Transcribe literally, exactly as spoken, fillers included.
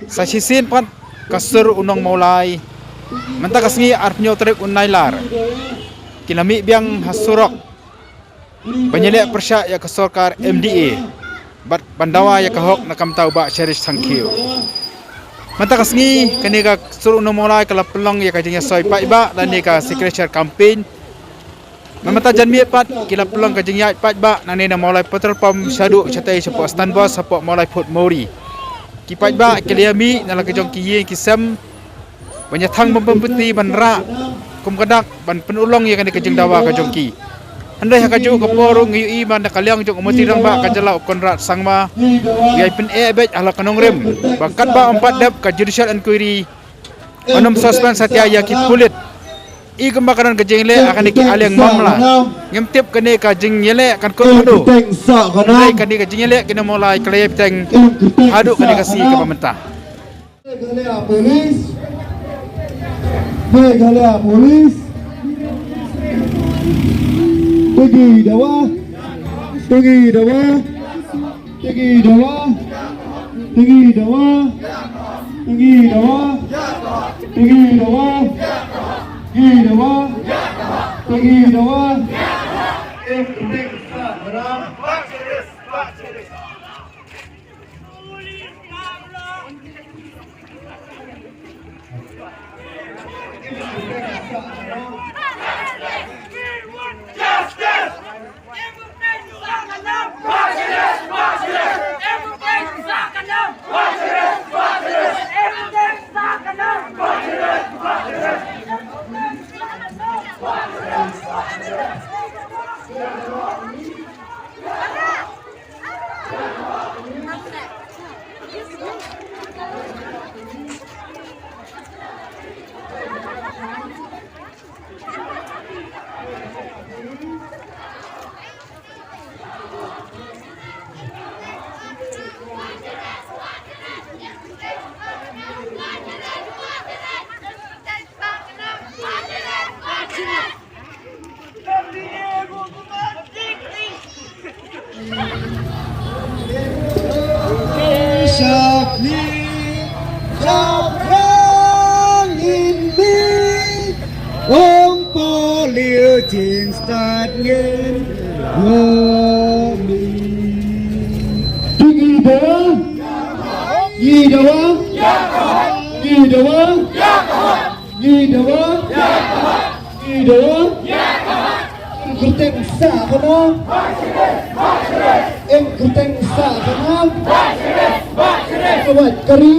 Sa shisien pat ka sur u nong Mawlai mynta ka sngi arphew tarik u Nailar ki la mih biang ha surok ban ïaleh pyrshah ïa ka sorkar M D A bad ban dawa ïa ka hok na ka bynta u Bah Cherish Thangkhiew. Mynta ka sngi kane ka sur u nong Mawlai ka la pynlong ïa ka jingïasoi paidbah lane ka signature campaign. Mynta janmiet pat ki la pynlong ka jingïaid paidbah nangne na Mawlai Petrol Pump shaduh shatei shapoh Stand Bus hapoh Mawlai Fort Mori. Ki paidbah ki la ïamih na la ka jong ki ïing ki sem ban ïathang bym pynpyni ban rah kum ka dak ban pynurlong ïa kane ka jingdawa ka jong ki. Hynrei ha kajuh ka por ruh ngi ïohi ba na ka liang jong u Myntri Rangbah ka jylla u Conrad Sangma u ïai pyneh beit ha la ka nongrim ba katba ym pat dep ka judicial inquiry, un ym suspend satia ïa ki pulit. I kumba ka don ka jingïaleh ha kane ki aliang mamla, ngim tip kane ka jingïaleh kan kut haduh. Hynrei kane ka jingïaleh kine Mawlai ka la ïai bteng haduh kane ka sngi kaba mynta. Meghalaya Police, Meghalaya Police, tegi dawa, tegi dawa, tegi dawa, tegi dawa, tegi dawa, tegi dawa, tegi dawa, tegi dawa. Ngi dawa, ngi dawa, ngi dawa, ngi dawa, ngi dawa. Em kyrteng sah ka nam. Em kyrteng sah ka nam. Ka wait ka ri.